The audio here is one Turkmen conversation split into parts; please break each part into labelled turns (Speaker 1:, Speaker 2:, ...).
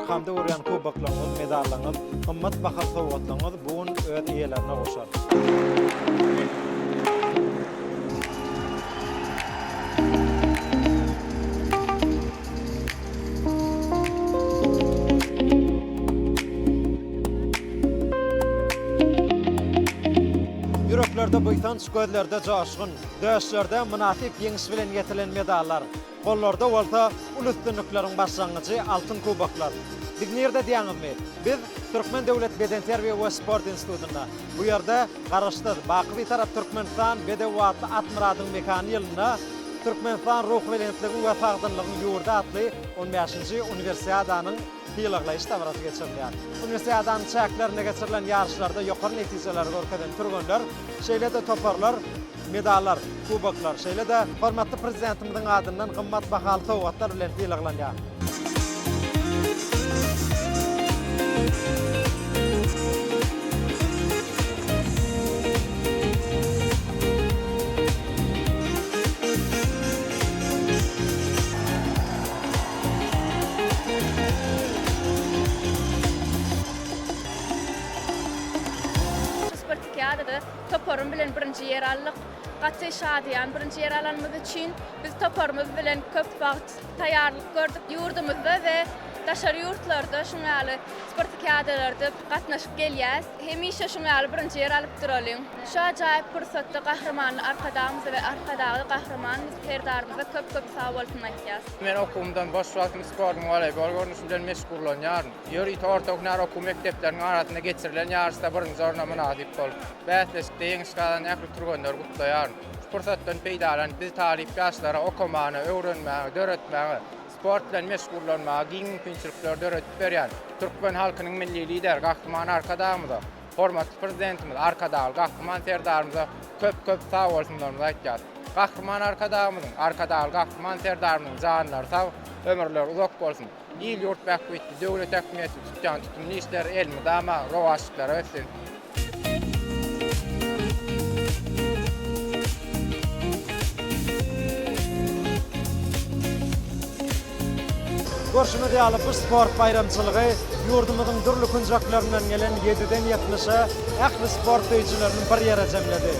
Speaker 1: Arkamda görýän kuboklaryňyz, medallaryňyz, gymmat bahaly sowgatlaryňyz bu gün öz eýelerine gowşar. Ýüreklerde buýsanç, gözlerde joşgun, döşlerde mynasyp ýeňiş bilen getirilen medallar, gollarda bolsa uly üstünlikleriň başlangyjy altyn kuboklar. Biz nirde diýýäňizmi? Biz Türkmen döwlet bedenterbiýe we sport institutynda. Bu ýerde Garaşsyz, baky Bitarap Türkmenistan bedew atly at myradyň mekany ýylynda Türkmenistan ruhubelentligiň we sagdynlygyň ýurdy atly on bäşinji Uniwersiadanyň sylaglaýyş dabarasy geçirilýär. Uniwersiadanyň çäklerinde geçirilen ýaryşlarda ýokary netijeleri görkezen türgenler, şeýle-de toparlar medallar, kuboklar, şeýle-de hormatly Prezidentimiziň adyndan gymmat bahaly sowgatlar bilen sylaglanýar.
Speaker 2: Şu spartakiadada toparym bilen birinji ýer aldyk. Gaty şadyýan birinji ýer alanymyz üçin. Biz toparymyz bilen köp wagt taýýarlyk gördük. Ýurdumyzda we daşary ýurtlarda şuň ýaly spartakiadalarda gatnaşyp gelýäs. Hemişe şuň ýaly birinji ýer alyp duralyň. Şu ajaýyp pursatda Gahrymanly Arkadagymyza we Arkadagly Gahrymanymyz Serdarymyza köp-köp sag bolsun aýtýas.
Speaker 3: Men okuwymdan boş wagtym sportuň woleýbol görnüşi bilen meşgullanýaryn. Ýörite orta hünär okuw mekdepleriniň arasynda geçirilen ýaryşda birinji orna mynasyp bolup, bäsleşikde ýeňiş gazanan ähli türgenleri gutlaýaryn. Şu pursatdan peýdalanyp, biz talyp ýaşlara okamana, öwrenmäge, döretmäge, sport bilen meşgullanmaga giň mümkinçilikleri döredip berýän türkmen halkynyň Milli Lideri Gahryman Arkadagymyza, hormatly Prezidentimiz Arkadagly Gahryman Serdarymyza köp-köp sagbolsunlarymyzy aýtýarys. Gahryman Arkadagymyzyň, Arkadagly Gahryman Serdarymyzyň janlary sag, ömürleri uzak bolsun! Il-ýurt bähbitli, döwlet ähmiýetli tutýan tutumly işleri elmydama rowaçlyklara beslensin!
Speaker 1: Görşümiz ýaly, bu sport baýramçylygy ýurdumyzyň dürli künjeklerinden gelen ýediden ýetmişe ähli sport söýüjilerini bir ýere jemledi.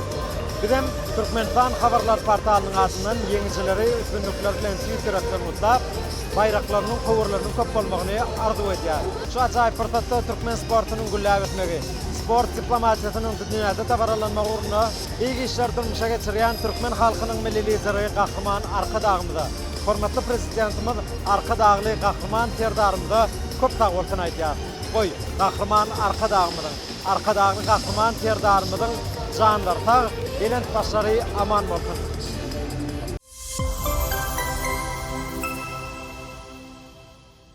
Speaker 1: Bizem Türkmenistan habarlar portalynyň adyndan ýeňijileri üstünlikleri bilen tüýs ýürekden gutlap, baýraklarynyň höwürleriniň köp bolmagyny arzuw edýär. Şu ajaýyp pursatda türkmen sportunyň gülläp ösmegi, sport diplomatiýasynyň dünýäde dabaralanmagy ugrunda beýik işleri durmuşa geçirýän türkmen halkynyň Milli Lideri Gahryman Arkadagymyza, hormatly Prezidentimiz Arkadagly Gahryman Serdarymyza köp sagbolsun aýdýar. Goý, Gahryman Arkadagymyzyň, Arkadagly Gahryman Serdarymyzyň janlary sag, belent başlary aman bolsun!